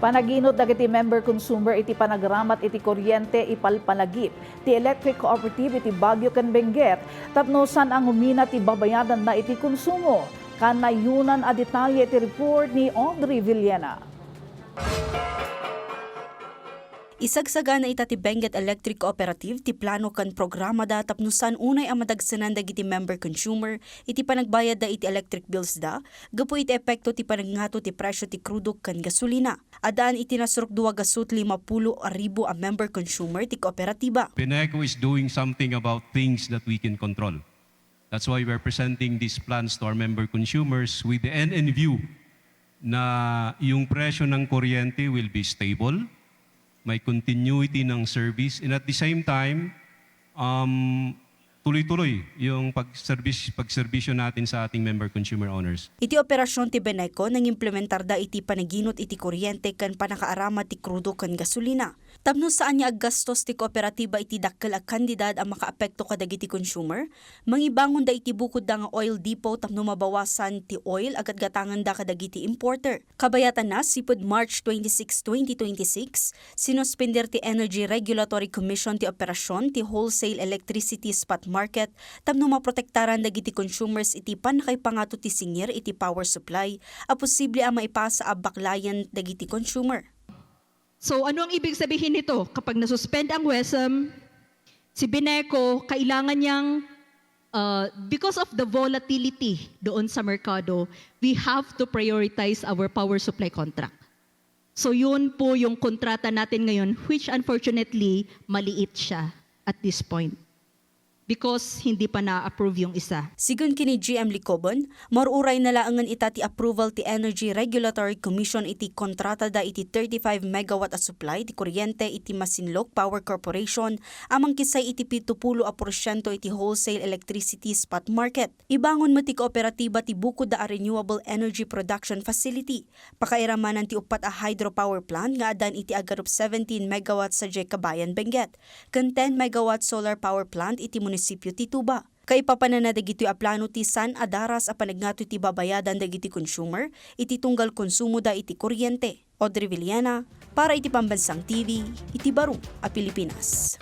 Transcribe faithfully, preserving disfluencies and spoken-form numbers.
Panaginot dagiti member consumer iti panagramat iti kuryente ipalpalagip ti electric cooperative iti Baguio ken Benguet tapno saan a ngumina ti babayadanna iti konsumo. Kanayonan a detalye iti report ni Audrey Villena. Isagsagana ita ti Benguet Electric Cooperative ti plano ken programada tapno saan unay a madagsenan dagiti member consumer iti panagbayadda iti electric bills da gapu iti epekto ti panangngato ti presio ti krudo ken gasolina. Addaan iti nasurok dua gasut lima pulo a ribu a member consumer ti kooperatiba. Beneco is doing something about things that we can control. That's why we're presenting these plans to our member consumers with the end in view na yung presyo ng kuryente will be stable, may continuity ng service, and at the same time, um, tuloy-tuloy yung pagserbis-, pagserbisyo natin sa ating member consumer owners. Iti operasyon ti Beneco, nangimplementarda iti panaginot iti kuryente ken panakaaramat ti krudo ken gasolina. Tapno saan nga aggastos ti kooperatiba iti dakkel a kantidad a makaapekto kadagiti consumer, mangibangonda iti bukodda nga oil depot tapno mabawasan ti oil a gatgatangenda kadagiti importer. Kabayatanna, sipud March twenty-six, twenty twenty-six, sinuspender ti Energy Regulatory Commission ti operasyon ti wholesale electricity spot market tapno maprotektaran dagiti consumers iti pannakaipangato ti singir iti power supply a posible a maipasa a baklayen dagiti consumer. So, ano ang ibig sabihin nito? Kapag nasuspend ang WESM, si Beneco, kailangan niyang, uh, because of the volatility doon sa merkado, we have to prioritize our power supply contract. So, yun po yung kontrata natin ngayon, which unfortunately, maliit siya at this point. Because hindi pa na-approve yung isa. Sigun ken ni G M Licobon, maruray na laengen ita ti approval ti Energy Regulatory Commission iti kontratada iti thirty-five megawatt a supply ti kuryente iti Masinloc Power Corporation a mangkisay iti pito pulo a porsiento iti wholesale electricity spot market. Ibangon met ti kooperatiba ti bukodda a renewable energy production facility. Pakairamanan ti uppat a hydropower plant nga addan iti agarup seventeen megawatt sadiay Kabayan, Benguet, ken ten megawatt solar power plant iti munisipio ti Tuba. Kaipapanana dagitoy a plano ti saan a daras a panagngato iti babayadan dagiti consumer iti tunggal konsumoda iti kuryente. Audrey Villena, para iti Pambansang T V, iti Baro a Pilipinas.